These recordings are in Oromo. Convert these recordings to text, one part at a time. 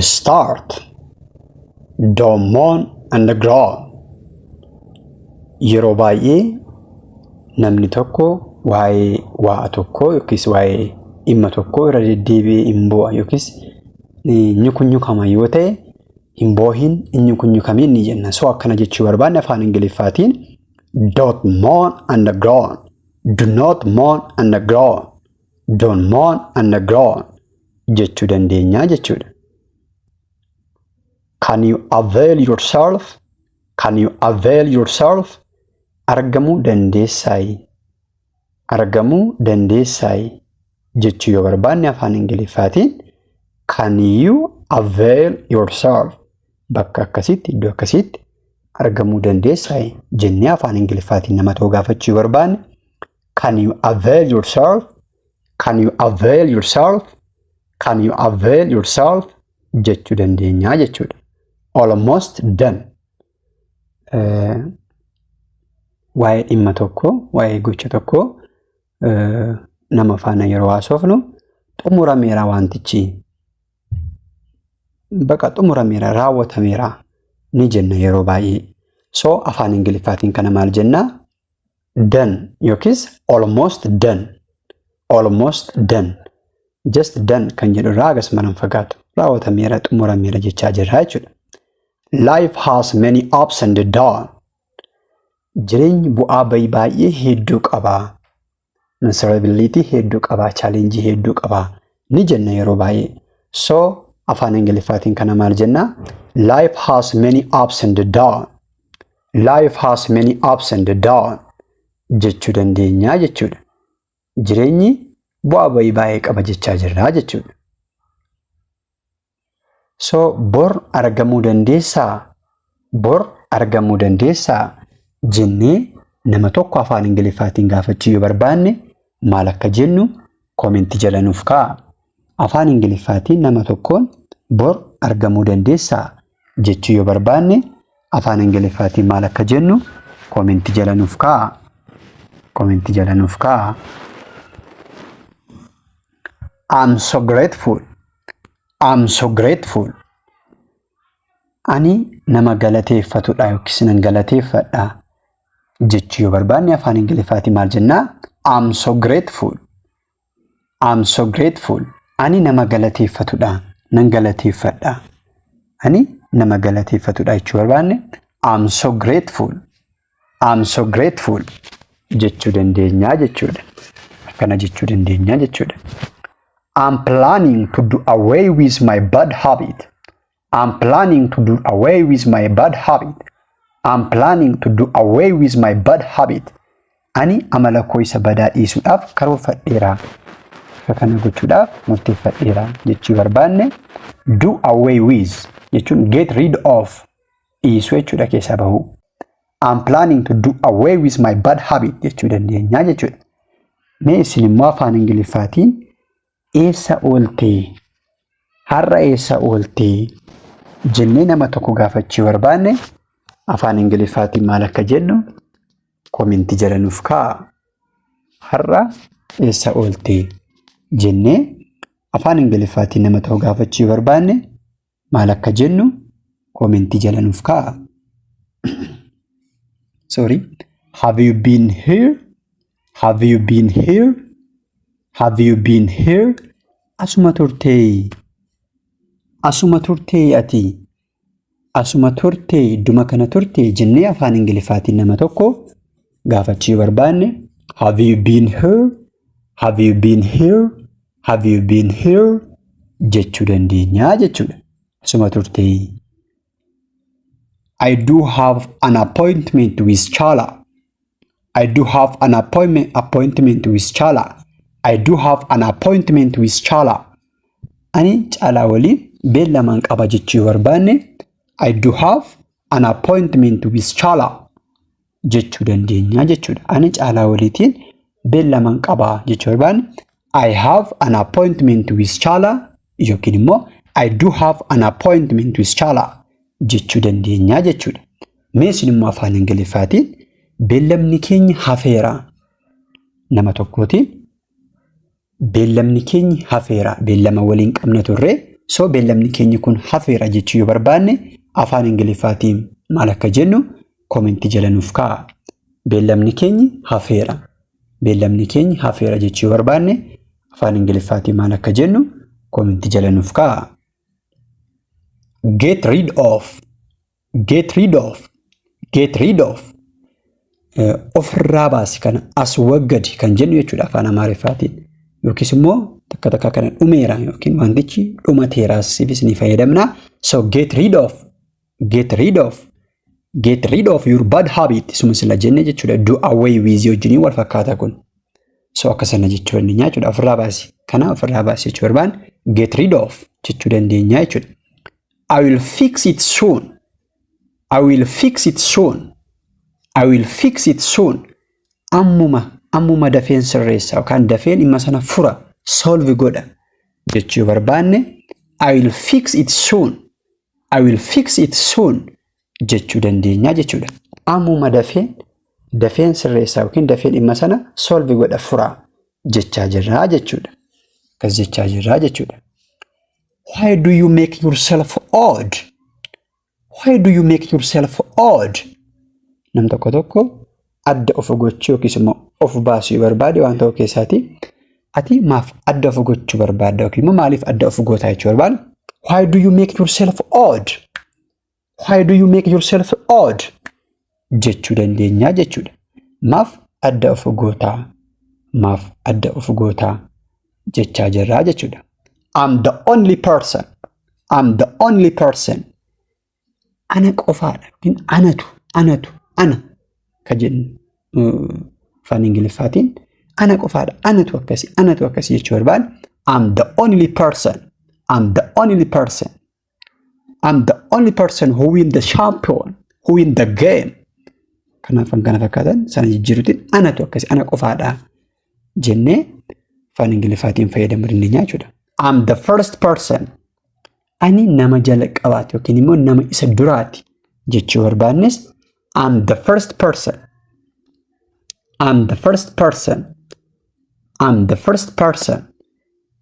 Start. Don't moan and groan. Yeroo baay'ee namni tokko waa'ee wa'a tokkoo yookiis waa'ee dhimma tokkoo irra deddeebi'ee hin boo'a yookiis nyukunyukama yoo ta'e, hin boohin, hin nyukunyukamiin ni jenna. So akkana jechuu barbaanne afaan Ingiliffaatiin don't moan and groan. Do not moan and groan. Don't moan and groan jechuu dandeenya jechuudha. Can you avail yourself? Can you avail yourself? Argamuu dandeessaayi? Argamuu dandeessaayi? Jechuu yoo barbaanne afaan Ingiliffaatiin can you avail yourself? Bakka akkasiitti, iddoo akkasiitti argamuu dandeessaayi jennee afaan Ingiliffaatiin nama tokko gaafachuu yoo barbaanne can you avail yourself? Can you avail yourself? Can you avail yourself? Jechuu dandeenya jechuudha. Almost done. Waa'ee dhimma tokkoo, waa'ee gocha tokkoo nama faana yeroo haasofnu xumurameera wantichi. Baqa xumurameera, raawwatameera ni jenna yeroo baay'ee. So afaan Ingiliffaatiin kana maal jennaa? Done yookiis almost done. Almost done. Just done kan jedhu irraa akkasuma hin fagaatu. Raawwatameera, xumurameera jechaa jirra jechuudha. Life has many ups and downs. Jireenyi bu'aa bayii baay'ee hedduu qaba. Miserability hedduu qaba. Challenge hedduu qaba. Ni jenna yeroo baay'ee. So afaan Ingiliffaatiin kana maal jennaa? Life has many ups and downs. Life has many ups and downs jechuu dandeenya jechuudha. Jireenyi bu'aa bayii baay'ee qaba jechaa jirra jechuudha. So bor argamuu dandeessaa? Bor argamuu dandeessaa? Jennee nama tokko afaan Ingiliffaatiin gaafachuu yoo barbaanne maal akka jennu koomentii jala nuuf kaa'a. Afaan Ingiliffaatiin nama tokkoon bor argamuu dandeessaa jechuu yoo barbaanne afaan Ingiliffaatiin maal akka jennu koomentii jala nuuf kaa'a. Koomentii jala nuuf kaa'a. I'm so grateful. I'm so grateful. Ani nama galateeffatudha yookiis nan galateeffadha jechuu yoo barbaanne afaan Ingiliffaatiin maal jennaa? I'm so grateful. I'm so grateful. Ani nama galateeffatudha. Nan galateeffadha. Ani nama galateeffatudha jechuu barbaanne I'm so grateful. I'm so grateful jechuu dandeenya jechuudha. Akkana jechuu dandeenya jechuudha. I'm planning to do away with my bad habit. I'm planning to do away with my bad habit. I'm planning to do away with my bad habit. Ani amala koo isa badaa dhiisuudhaaf karoorfadheera. Akka kana gochuudhaaf murteeffadheera jechuu barbaanne do away with jechuun get rid of, dhiisuu jechuudha, keessaa bahuu. I'm planning to do away with my bad habit jechuu dandeenya jechuudha. Mee isin immoo afaan Ingiliffaatiin eessa ooltee? Har'a eessa ooltee? Jennee nama tokko gaafachuu barbaanne afaan Ingiliffaatiin maal akka jennu koomentii jala nuuf kaa'a. Har'a eessa ooltee? Jennee afaan Ingiliffaatiin nama tokko gaafachuu barbaanne maal akka jennu koomentii jala nuuf kaa'a. Sorry. Have you been here? Have you been here? Have you been here? Asuma turtee? Asuma turtee ati? Asuma turtee, idduma kana turtee jennee afaan Ingiliffaatiin nama tokko gaafachuu barbaanne have you been here? Have you been here? Have you been here? Jechuu dandeenya jechuudha. Asuma turtee. I do have an appointment with Chala. I do have an appointment with Chala. I do have an appointment with Chala. Ani Caalaa waliin beellamaan qaba jechuu barbaanne I do have an appointment with Chala jechuu dandeenya jechuudha. Ani Caalaa waliitiin beellamaan qaba jechuu barbaanne I have an appointment with Chala yookiin immoo I do have an appointment with Chala jechuu dandeenya jechuudha. Mee isin immoo afaan Ingiliffaatiin beellamni keenya hafeera nama tokkootiin beellamni keenya hafeera, beellama waliin qabna turre, so beellamni keenya kun hafeera jechuu yoo barbaanne afaan Ingiliffaatiin maal akka jennu koomentii jala nuuf kaa'a. Beellamni keenya hafeera. Beellamni keenya hafeera jechuu yoo barbaanne afaan Ingiliffaatiin maal akka jennu koomentii jala nuuf kaa'a. Get rid of. Get rid of. Get rid of. Ofirraa baasi, kana as waggadi kan jennu jechuudha afaan Amaariffaatiin. Yookiis immoo takka takka kana dhumeera yookiin wantichi dhumateeraasiifis ni fayyadamna. So get rid of. Get rid of. Get rid of your bad habit. Suma sila jenne jechuudha. Do away with wajjiniin wal fakkaata kun. So akka sana jechuu dandeenya jechuudha. Ofirraa baasi. Kana ofirraa baasi jechuu barbaanne get rid of jechuu dandeenya jechuudha. I will fix it soon. I will fix it soon. I will fix it soon. Ammuma ammuma dafeen sirreessa yookaan dafeen dhimma sana fura, solve godha jechuu barbaanne I will fix it soon. I will fix it soon jechuu dandeenya jechuudha. Ammuma dafeen dafeen sirreessa yookiin dafeen dhimma sana solve godha, fura jechaa jirraa jechuudha. Akkas jechaa jirraa jechuudha. Why do you make yourself odd? Why do you make yourself odd? Nam tokko tokko adda of gochuu yookiis immoo of baasuu barbaade waan ta'u keessaati. Ati maaf adda of gochuu barbaadda yookiin immoo maaliif adda of gootaa jechuu barbaade? Why do you make yourself odd? Why do you make yourself odd? Jechuu dandeenya jechuudha. Maaf adda of gootaa? Maaf adda of gootaa jechaa jirraa jechuudha. I'm the only person. I'm the only person. Ana qofaadha yookiin anatu anatu ana ka jennu afaan Ingiliffaatiin ana qofaadha, anatu akkasi, anatu akkasi jechuu barbaanne I'm the only person. I'm the only person. I'm the only person who win the champion, who win the game. Kanaaf kan kana fakkaatan sana jijjiiruutiin anatu akkasi, ana qofaadha jennee afaan Ingiliffaatiin fayyadamuu dandeenya jechuudha. I'm the first person. Ani nama jalqabaati yookiin immoo nama isa duraati jechuu barbaannes I'm the first person. I'm the first person. I'm the first person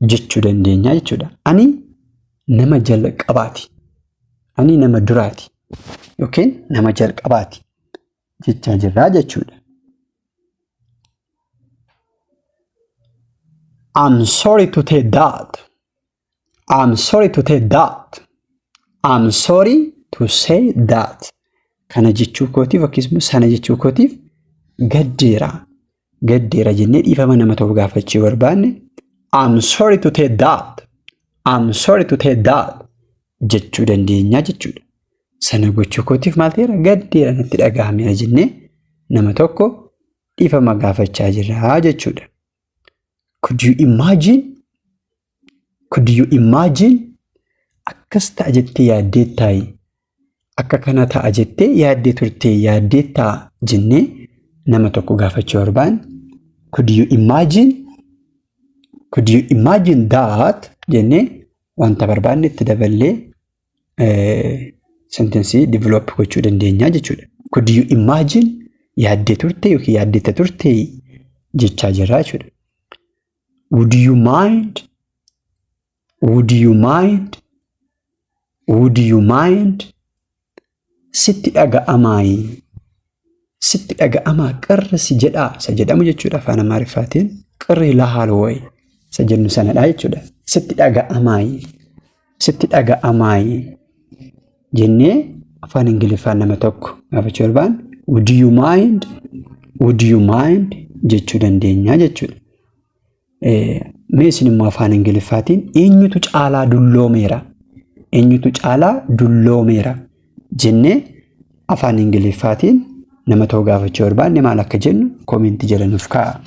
jechuu dandeenya jechuudha. Ani nama jalqabaati. Ani nama duraati yookiin nama jalqabaati jechaa jirraa jechuudha. I'm sorry to say that. I'm sorry to say that. I'm sorry to say that. Kana jechuu kootiif yookiis sana jechuu kootiif gaddeera. Gaddeera jennee dhiifama nama tokko gaafachuu barbaanne I'm sorry to say that. I'm sorry to say that jechuu dandeenya jechuudha. Sana gochuu kootiif maal ta'eera, gaddeera, natti dhaga'ameera jennee nama tokko dhiifama gaafachaa jirra jechuudha. Could you imagine? Could you imagine? Akkas ta'a jettee yaaddee taa'i. Akka kana ta'a jettee yaaddee turtee, yaaddee ta'a jennee nama tokko gaafachuu barbaanne could you imagine? Could you imagine that jennee wanta barbaanne itti daballee sentensii develop gochuu dandeenya jechuudha. Could you imagine, yaaddee turte yookiin yaaddeetta turte jechaa jirra jechuudha. Would you mind? Would you mind? Would you mind? Sitti dhaga'amaayi. Sitti dhaga'amaa, qirri si jedhaa isa jedhamu jechuudha afaan Amaariffaatiin. ቅር ይልሃል ወይ isa jennu sanadha jechuudha. Sitti dhaga'amaayi. Sitti dhaga'amaayi jennee afaan Ingiliffaan nama tokko gaafachuu barbaanne would you mind? Would you mind jechuu dandeenya jechuudha. Mee isin immoo afaan Ingiliffaatiin eenyutu caalaa dulloomeera? Eenyutu caalaa dulloomeera jennee afaan Ingiliffaatiin nama tokko gaafachuu barbaanne maal akka jennu koomentii jala nuuf kaa'a.